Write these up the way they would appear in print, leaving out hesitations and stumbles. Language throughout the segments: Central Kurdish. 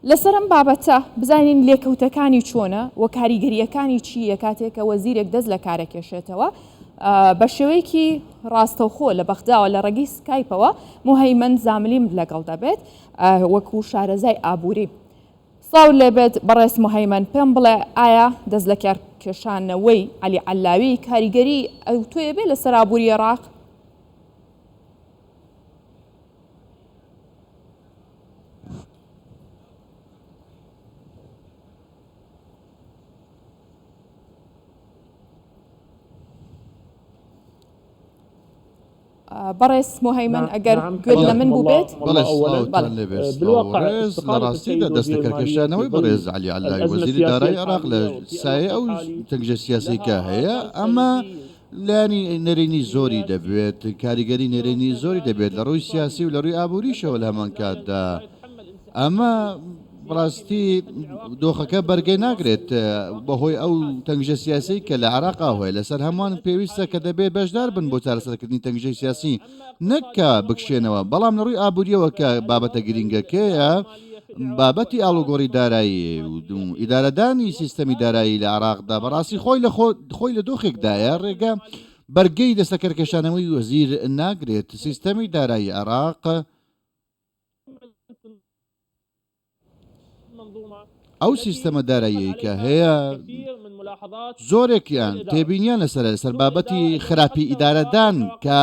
لەسەر ئەم بابەتە بزانین لێکەوتەکانی چۆنە و کاریگەرییەکانی چییە کاتێک کە وەزیرێک دەست لە کارەکێشێتەوە بە شێوەیەکی ڕاستەوخۆ لە بەغداوە لە ڕێگەی سکایپەوە موهەیمەن زاملیم لەگەڵ دەبێت وەکو شارەزای ئابووری. سڵاو لێبێت بەڕێز موهەیمەن پێم بڵێ ئایا دەست لە کارکێشانەوەی عەلی عەلاوی کاریگەری ئەوتۆیە بێ لەسەر ئابووری عێراق؟ بەڕێز موهەیمەن ئەگەر گوێت لە من بووبێت لە ڕاستیدا دەست لەکارکێشانەوەی بەڕێز عەلی عەلاوی وەزیری دارایی عێراق لە سایەی ئەو تەنگژە سیاسیەی کە هەیە ئەمە لایەنی نەرێنی زۆری دەبێت، کاریگەری نەرێنی زۆری دەبێت لە ڕووی سیاسی و لە ڕووی ئابووریشەوە لە هەمان کاتدا. ئەمە بەڕاستی دۆخەکە بەرگەی ناگرێت بەهۆی ئەو تەنگژە سیاسی کە لە عێراقا هەیە لەسەر هەمووان پێویستە کە دەبێت بەشدار بن بۆ چارەسەرکردنی تەنگژەی سیاسی نەک کە بکشێنەوە بەڵام لە ڕووی ئابووریەوە کە بابەتە گرنگەکەیە بابەتی ئاڵوگۆڕی دارایی و ئیدارەدانی سیستەمی دارایی لە عێراقدا بەڕاستی خۆی لە خۆی لە دۆخێکدایە ڕێگە بەرگەی دەستەکەرکێشانەوەی وەزیر ناگرێت سیستەمی دارایی عێراق ئەو سیستەمە داراییەی کە هەیە زۆرێکیان تێبینیان لەسەرە لەسەر بابەتی خراپی ئیدارەدان کە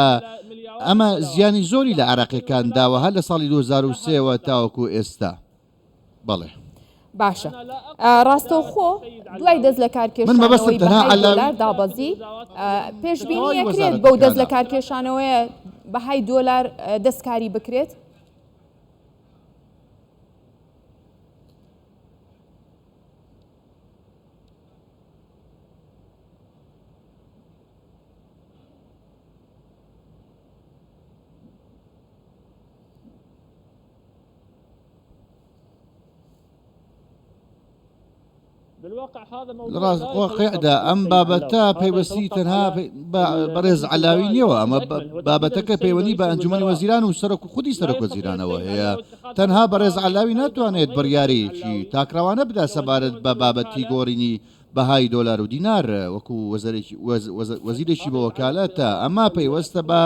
ئەمە زیانی زۆری لە عراقیەکان داوە هەر لە ساڵی 2023ەوە تاوەکو ئێستا بەڵێ. باشە ڕاستەوخۆ دوای دەست لە کارکێشانەوەی بەهای دۆلار دابەزی پێشبینی ئەکرێت بەو دەست لە کارکێشانەوەیە بەهای دۆلار دەستکاری بکرێت؟ لە ڕاست واقیعدا ئەم بابەتە پەیوەستی تەنها بە بەڕێز عەلاوی نییەوە ئەمە بابەتەکە پەیوەندی بە ئەنجومەنی وەزیران و سەرۆک و خودی سەرۆک وەزیرانەوە هەیە تەنها بەڕێز عەلاوی ناتوانێت بڕیارێکی تاکڕەوانە بدا سەبارەت بە بابەتی گۆڕینی بەهای دۆلار و دینار وەکو وەزیرێکی بە وەکالەتە ئەمە پەیوەستە بە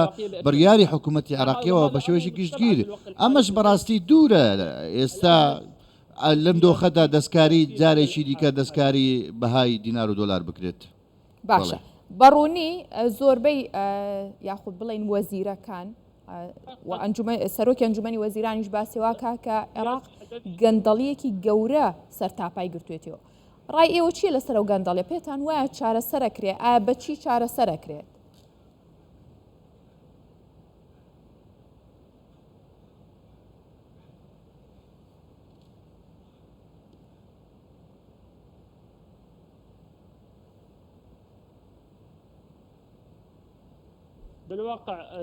بڕیاری حکوومەتی عێراقیەوە بە شێوەیەکی گشتگیر ئەمەش بەڕاستی دوورە ئێستا لەم دۆخەدا دەستکاری جارێکی دیکە دەستکاری بەهای دینار و دۆلار بکرێت. باشە بەڕوونی زۆربەی یاخود بڵین وەزیرەکان و سەرۆکی ئەنجومەنی وەزیرانیش باسی واکە کە عێراق گەندەڵیەکی گەورە سەرتاپای گرتوێتەوە ڕای ئێوە چییە لەسەر ئەو گەندەڵیە پێتان وایە چارەسەرەکرێ ئایا بەچی چارەسەرەکرێت؟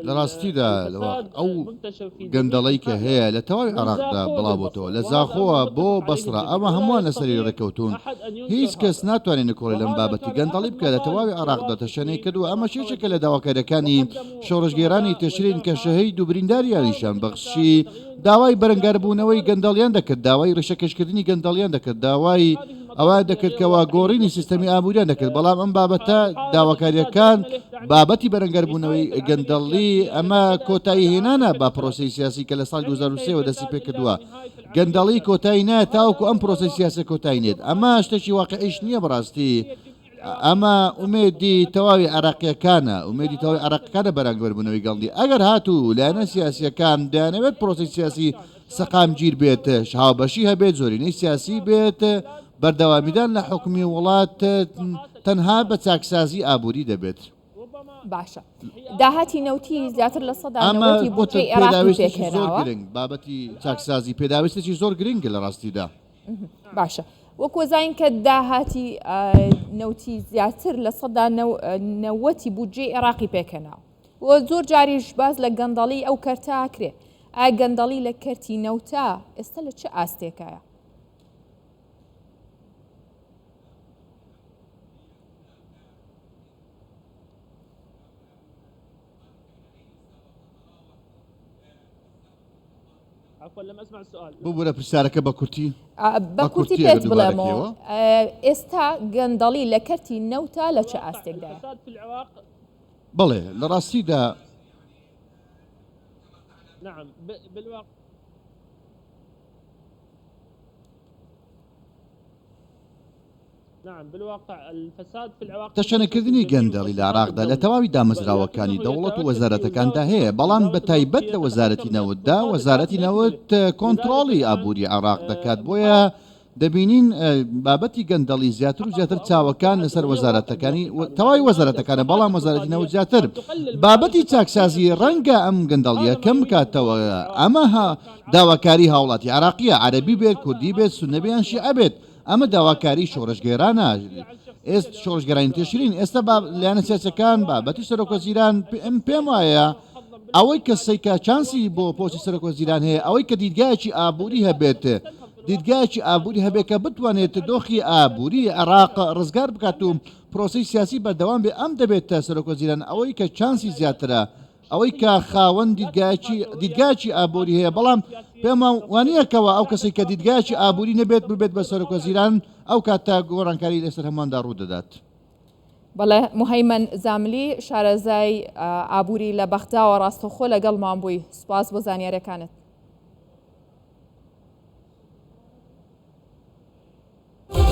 لە ڕاستیدا ئەو گەندەڵەی کە هەیە لە تەواوی عێراقدا بڵاوبۆتەوە لە زاخۆوە بۆ بەسڕە ئەمە هەمووان لەسەری ڕێککەوتوون هیچ کەس ناتوانێت نکۆڵی لەم بابەتی گەندەڵی بکات لە تەواوی عێراقدا تەشەنەی کردووە ئەمەش یەکێکە لە داواکارییەکانی شۆڕشگێرانی تشرین کە شەهید و برینداریانیشان بەخشی داوای بەرەنگاربوونەوەی گەندەڵیان دەکرد، داوای ڕیشەکێشکردنی گەندەڵیان دەکرد، داوای ئەوەیان دەکرد کەوا گۆڕینی سیستەمی ئابووریان دەکرد، بەڵام ئەم بابەتە داواکارییەکان بابەتی بەرەنگاربوونەوەی گەندەڵی ئەمە کۆتایی هێنانە بە پرۆسەی سیاسی کە لە ساڵی 2003 وە دەستی پێکردووە گەندەڵی کۆتایی نایەت تاوەکو ئەم پرۆسەی سیاسیە کۆتایی نێت ئەمە شتێکی واقعیش نییە بەڕاستی ئەمە ئومێدی تەواوی عێراقییەکانە، ئومێدی تەواوی عێراقییەکانە بەرانگەربوونەوەی گەندەڵی. ئەگەر هاتوو لایەنە سیاسییەکان دەیانەوێت پرۆسەی سیاسی سەقامگیر بێت، هاوبەشی هەبێت، زۆرینەی سیاسی بێت، بەردەوامیدان لە حوکمی وڵات تەنها بە چاکسازی ئابووری دەبێت. باشە داهاتی نەوتی زیاتر لە سەدا ئەمە نەوەتی بۆتە بودجەی عێراقی پێداویستێکی زۆر پێکهێناوە. گرنگ، بابەتی چاکسازی پێداویستێکی زۆر گرنگە لە ڕاستیدا. باشە وەکو زانین کە داهاتی نەوتی زیاتر لە سەدا نەوەتی بودجەی عێراقی پێکهێناوە و زۆر جاریش باس لە گەندەڵی ئەو کەرتە ئاکرێ ئایا گەندەڵی لە کەرتی نەوتە ئێستا لە چ ئاستێکایە؟ ببورە پرسیارەکە بە کورتی بە کورتی پێت بڵێمەوە ئێستا گەندەڵی لە کەرتی نەوتا لە چ ئاستێکدایە؟ بەڵێ لە ڕاستیدا تەشەنەکردنی گەندەڵی لە عێراقدا لە تەواوی دامەزراوەکانی دەوڵەت و وەزارەتەکاندا هەیە، بەڵام بە تایبەت لە وەزارەتی نەوتدا، وەزارەتی نەوت کۆنتڕۆڵی ئابووری عێراق دەکات، بۆیە دەبینین بابەتی گەندەڵی زیاتر و زیاتر چاوەکان لەسەر وەزارەتەکانی تەواوی وەزارەتەکانە، بەڵام وەزارەتی نەوت زیاتر. بابەتی چاکسازی ڕەنگە ئەم گەندەڵییە کەم بکاتەوە، ئەمە داواکاری هاوڵاتی عێراقییە، عەرەبی بێت، کوردی بێت، سوننە بێت یان شیعە بێت، ئەمە داواکاری شۆڕشگێرانە ئێست شۆڕشگێرانی تشرین ئێستا با لایەنە سیاسەکان بابەتی سەرۆکوەزیران پێم وایە ئەوەی کە سەیکا چانسی بۆ پۆستی سەرۆکوەزیران هەیە ئەوەی کە دیدگایەکی ئابووری هەبێت دیدگایەکی ئابووری هەبێت کە بتوانێت دۆخی ئابووری عێراق ڕزگار بکات و پرۆسەی سیاسی بەردەوام بێ ئەم دەبێتە سەرۆکوەزیران ئەوەی کە چانسی زیاترە ئەوەی کە خاوەن دیدگایەکی دیدگایەکی ئابووری هەیە، بەڵام پێم وانییە کەوا ئەو کەسەی کە دیدگایەکی ئابووری نەبێت ببێت بە سەرۆکوەزیران، ئەو کاتە گۆڕانکاری لەسەر هەموواندا ڕوو دەدات. بەڵێ موهەیمەن زاملی شارەزای ئابووری لە بەغداوە ڕاستەوخۆ لەگەڵمان بووی، سوپاس بۆ زانیاریەکانت.